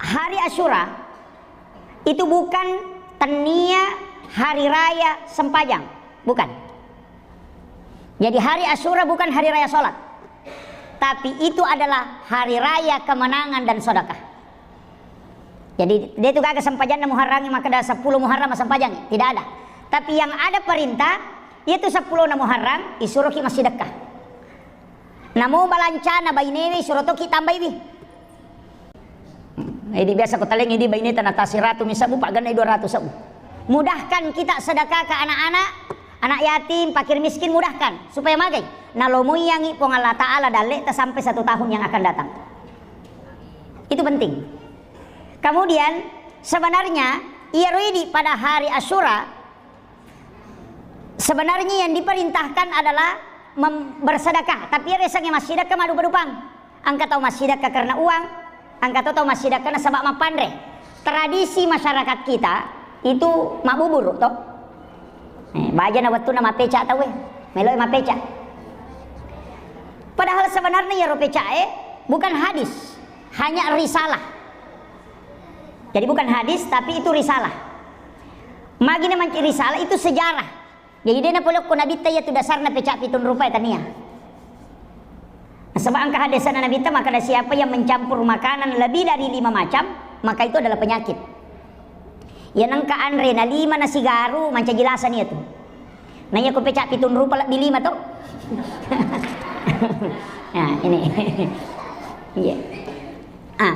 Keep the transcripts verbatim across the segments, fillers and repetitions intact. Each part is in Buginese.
Hari Asyura itu bukan tennia hari raya sempajang, bukan. Jadi hari Asyura bukan hari raya sholat, tapi itu adalah hari raya kemenangan dan sedekah. Jadi, de' tu gaga sempajanna Muharrangnge makkeda seppulo Muharram sempajangnge, tidak ada. Tapi yang ada perintah, yaitu seppulona Muharram, isuroki massidekka. Namo balancana bainewe, isuro toki tambaiwi. Jadi biasa ko talengngi di baineta na tasiratu mi sebbu, pagennai dua ratus sebbu. Mudahkan kita sedekah ke anak-anak, anak yatim, fakir miskin, mudahkan supaya magai. Nalomoiyangi Puang Allah Ta'ala dalleta sampai satu tahun yang akan datang. Itu penting. Kemudian, sebenarnya, iyaro idi pada hari Asyura, sebenarnya yang diperintahkan adalah mem-, bersedekah. Tapi iyaro yasengnge massidekka maddupa-dupang. Engka tau massidekka karena uang, engka to tau massidekka nasaba mappanre. Tradisi masyarakat kita itu mabbuburu to. Eh, bajana wettunna mappeca tauwe, meloe mappeca. Padahal sebenarnya iyaro pecae bukan hadis, hanya risalah. Jadi bukan hadis, tapi itu risalah. Magina manci risalah, itu sejarah. Jadi de' napolokko Nabitta iyatu dasarna peca pitung rupa, tania. Nasaba engka hadisna Nabitta makkeda, siapa yang mencampur makanan lebih dari lima macam, maka itu adalah penyakit. Iya nengka anre na lima nasigaru, mancaji lasa iyatu. Na iya ko peca pitung rupa lebbi lima to. Nah, ini. Iya. Ah,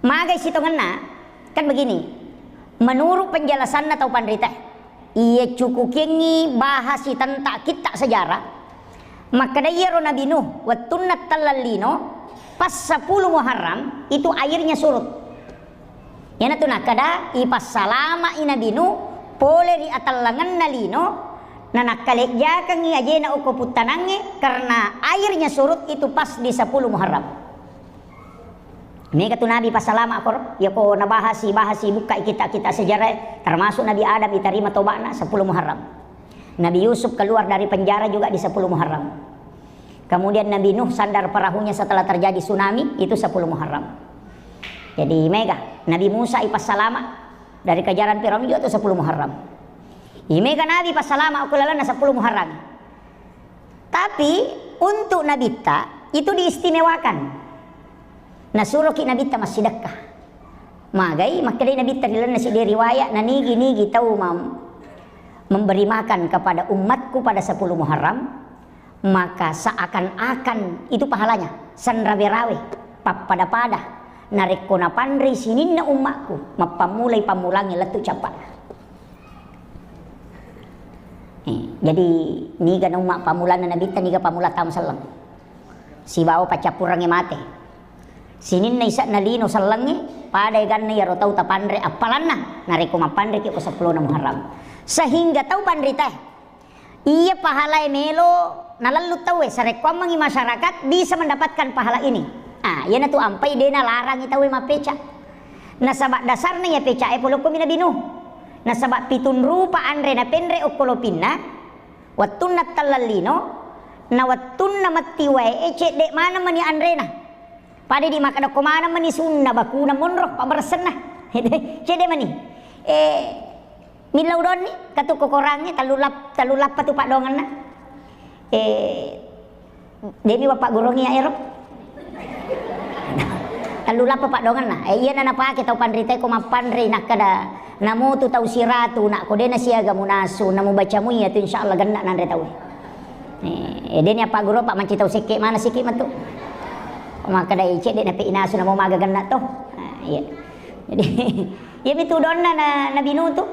magai sitongenna, kan begini. Menurut penjelasanna tau panrita, iya cukukengngi bahasi tentang kitta sejarah, makkeda iyaro Nabi Nuh, wettunna telleng lino, pas sepuluh Muharram, itu airnya surut. Iyanatu nakkeda, ipassalama'i Nabi Nuh pole ri atellengenna lino, nanakkalejjakengngi ajena okko puttanangnge karena airnya surut itu pas di sepuluh Muharram. Mega tu Nabi passalama koro, yako nabahasi, bahasi bukkai kitta-kitta sejarah, termasuk Nabi Adam itarima toba'na sepuluh Muharram. Nabi Yusuf keluar dari penjara juga di sepuluh Muharram. Kemudian Nabi Nuh sandar perahunya setelah terjadi tsunami, itu sepuluh Muharram. Jadi mega, Nabi Musa ipassalama dari kejaran Firaun juga itu sepuluh Muharram. Imega Nabi passalama okko lalenna sepuluh Muharram. Tapi untuk Nabitta itu diistimewakan. Nasuroki Nabitta massidekka. Magai, makkedai Nabitta ri lalenna siddi riwayat, nanigi-nigi tau mam-, memberi makan kepada umatku pada sepuluh Muharram, maka seakan-akan itu pahalanya, sanrawe-rawe, pappada-pada, narekko napanrei sininna ummakku, mappammulai pammulangnge lettu cappa'na. Eh, jadi niga na umma pammulanna Nabitta, niga pammula taung selleng. Sibawa paccappurengnge mate. Sininna ise'na lino sellengnge, pada eganna iyaro tau tapanre appalanna, narekko mappanreki ko seppulona Muharram. Sehingga tau panritae, iya pahalae melo nalellu tauwe, sarekkoammengngi masyarakat bisa mendapatkan pahala ini. Ah, iyanatu ampai de nalarangi tauwe mappeca. Nasaba dasarna iya pecae polokkomi Nabi Nuh. Nasaba pitung rupa anre napenre okko lopinna, wettunna telleng lino, na wettunna metti wae, eh, cedde maneng mani anrena. Pada di makkeda ko maneng mani sunna bakuna monro pabberessenna. Cedde mani. Eh, millau donni, katu ko korangnge, tellu lap-, tellu lappa tu paddoangenna. Eh, Demi bapak gurungngi ya ero. Tellu lappa paddoangenna. Eh, iyana napake tau panritae ko mappanrei nakkeda, namutu tau siratu, nak ko dena siaga munasu, namubaca mui iyatu insyaallah genna nanre tau. Eh, deni apa guru pak manci tau sekke mana sikit metu. Makkeda icek de nape inasu namo maga genna to. Ah, iya. Jadi, iya mitu donna na, Nabi Nuh tu.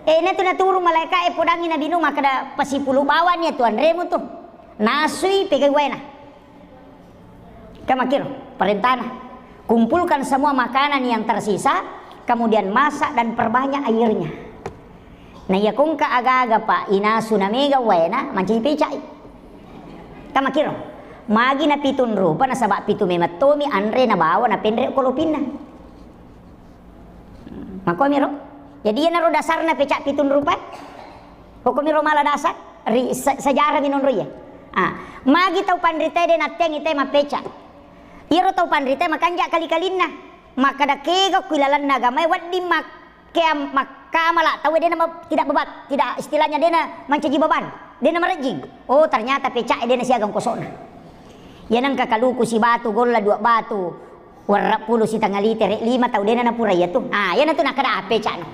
Eh, natu naturu malaika e podangi Nabi Nuh makkeda pasipulu bawani ya tuan remu tu. Nasui pegai waena. Kamakiro, perintahna. Kumpulkan semua makanan yang tersisa, kemudian masak dan perbanyak airnya. Na iya kongka aga-aga, Pak, inasu na mega waena, mancaji pecai. Kamakiro, magi na pitung rupa, nasaba pitu memettomi anre nabawa napenre ko lopinna. Makkomiro. Jadi iyanaro dasarna peca pitung rupa. Hukumiro mala dasar ri se-, sejarah minonro iya. Ah, magi tau panritae de natteangi te mappeca. Iyaro tau panritae makanja kali-kalinna. Makkeda kega ku ilalenna agamae wedding mak-, kea-, makkamala tau dena ma-, tidak bebat, tidak, istilahnya dena mancaji beban, dena marejjing. Oh, ternyata peca dena siaga ongkosona. Iya nengka kaluku sibatu, golla dua batu, werra pulu sitengah liter, lima tau dena napura iya tu. Ah, iya natu nakkeda apecano.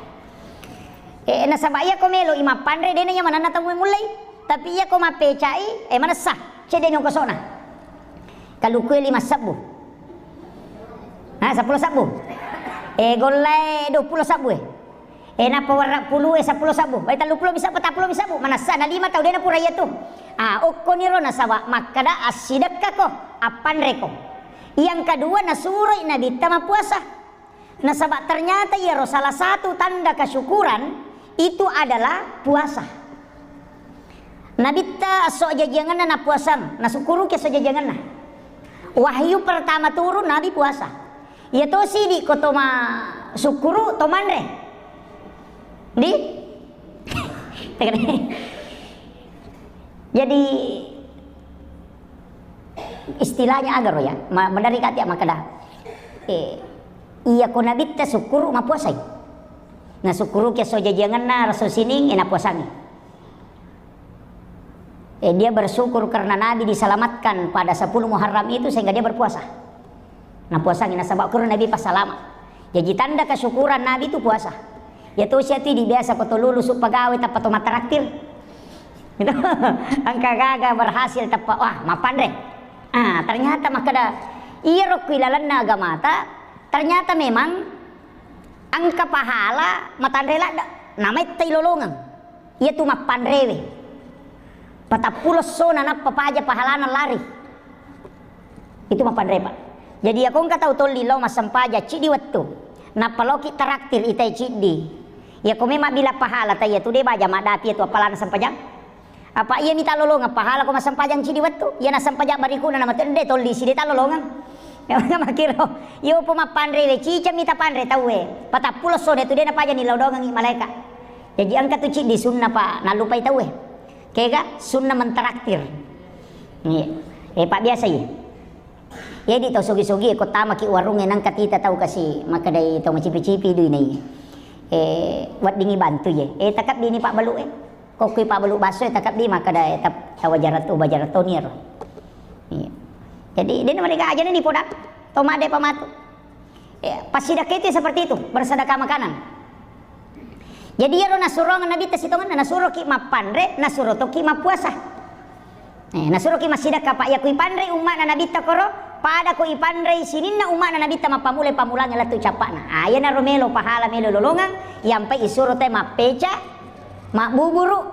Eh, nasaba iya ko melo i mappanre dena iya manenna tau mullei. Tapi iya ko mappecai, eh, manessa, cedde ni ongkosona. Kalukue lima sebbu. Ha, seppulo sebbu. Eh, gollae dua puluh sebbu, eh. Eh, nappa werra pulu, eh, seppulo sebbu. Bai tellu puluh bisa, patappulo bisa, Bu. Manessa na lima tau dena pura iya tu. Ah, okkoniro nasaba makkeda assidekkako, appanreko. Yang kedua, nasuroi Nabitta mappuasa. Nasaba ternyata iyaro salah satu tanda kesyukuran itu adalah puasa. Nabitta esso jajiangenna napuasang, nasukkuruki esso jajiangenna. Wahyu pertama turun, Nabi puasa. Iya to sidi ko to ma sukkuru, to manre. Di? Jadi istilahnya agaro ya, ma-, maderri kati makkeda. Eh, iya ko Nabitta sukkuru mapuasai. Nasukkuruki esso jajiangenna, resso sining, eh, napuasangi. Eh, dia bersyukur karena Nabi diselamatkan pada sepuluh Muharram itu sehingga dia berpuasa. Napuasangi nasaba kuro Nabi passalama. Jaji tanda kesyukuran Nabi itu puasa. Ya to sia tu di biasa ko to lulusu pegawai tappa to matraktir. Gitu. Engka gaga berhasil tappa, wah, mapanre. Ah, ternyata makkeda iyaro ku ilalenna agamata, ternyata memang engka pahala matanre ladde. Namai tai lolongeng. Iya tu mappanrewe. Patappulo essona nappa paja pahalana lari. Itu mappanre, Pak. Jadi, iya ko engka tau tolli lao massempajang ciddi wettu. Nappa laoki traktir itai ciddi. Iya ko memang bila pahala tai iya tu de baja maddapi iya tu appalana sempajang. Apa iya mita lolongeng pahala ko massempajang ciddi wettu. Iya na sempajang barikuna nama tu de tolli si de ta lolongeng. Makkiro, iyo po mappanrewe, ciceng mita panre tauwe. Patappulo essona tu de napaja ni lao dongengi malaeka. Jaji engka tu ciddi sunna pa nallupai tauwe. Kega sunna mentraktir. Iya. Eh, Pak, biasa iya. Jadi tau sogi-sogi ko tamaki warungnge nengka tita tau kasi makkedai tau macipi-cipi duina iya. Eh, weddingi bantu iya. Eh, takabbi ni Pak Balu e. Ko kui Pak Balu basso e takabbi makkeda e tap-, tawajarat-, ubajarat toni ero. Iya. Jadi de na mereka aja ni podang. To madde pamatu. Ya, passidakka itu seperti itu, bersedekah makanan. Jadi iyaro nasuroang Nabitta sitongenna, nasuroki mappanre, nasuro toki mappuasa. Eh, nasuroki massidekka, Pak, iya ku ipanrei umma'na Nabitta koro, pada ko ipanrei sininna umma'na Nabitta mappammula-pammulangeng lettu cappa'na. Ah, iyanaro melo pahala, melo lolongeng, iyampai isuro te mappeca, mabbuburu.